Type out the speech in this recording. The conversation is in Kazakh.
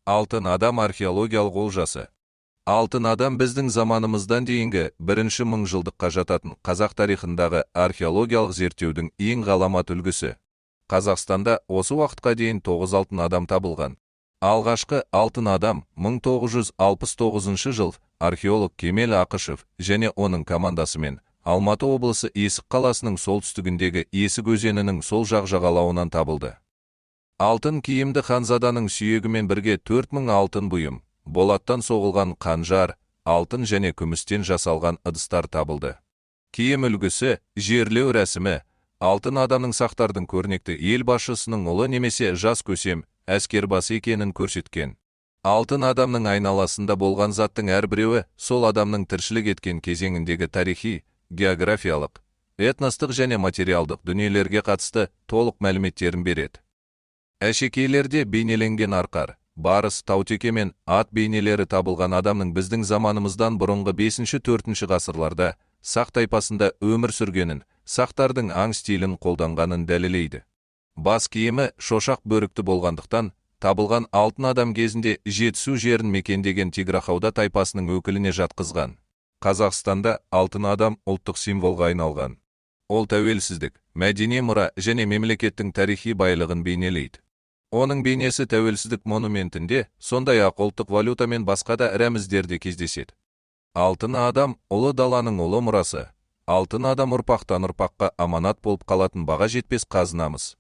Алтын адам археологиялық олжасы. Алтын адам біздің заманымыздан дейінгі бірінші мыңжылдыққа жататын қазақ тарихындағы археологиялық зерттеудің ең ғаламат үлгісі. Қазақстанда осы уақытқа дейін 9 алтын адам табылған. Алғашқы алтын адам 1969 жыл археолог Кемел Ақышев және оның командасымен Алматы облысы Есік қаласының солтүстігіндегі Есік өзенінің сол жақ жағалауынан табылды. Алтын киімді ханзаданың сүйегімен бірге 4000 алтын бұйым, болаттан соғылған қанжар, алтын және күмістен жасалған ыдыстар табылды. Киім үлгісі, жерлеу рәсімі, алтын адамның сақтардың көрнекті ел басшысының ұлы немесе жас көсем, әскербасы екенін көрсеткен. Алтын адамның айналасында болған заттың әрбіреуі сол адамның тіршілік еткен кезеңіндегі тарихи, географиялық, этностық және материалдық дүниелерге қатысты толық мәліметтерін береді. Әшекейлерде бейнеленген арқар, барыс, таутеке мен ат бейнелері табылған адамның біздің заманымыздан бұрынғы 5-4 ғасырларда сақ тайпасында өмір сүргенін, сақтардың аң стилін қолданғанын дәлелдейді. Бас киімі шошақ бөрікті болғандықтан, табылған алтын адам кезінде Жетісу жерін мекендеген Тиграхауда тайпасының өкіліне жатқызған. Қазақстанда алтын адам ұлттық символға айналған. Ол тәуелсіздік, мәдени мұра және мемлекеттің тарихи байлығын бейнелейді. Оның бейнесі тәуелсіздік монументінде, сондай-ақ ұлттық валюта мен басқа да рәміздерде кездеседі. Алтын адам ұлы даланың ұлы мұрасы. Алтын адам ұрпақтан ұрпаққа аманат болып қалатын баға жетпес қазынамыз.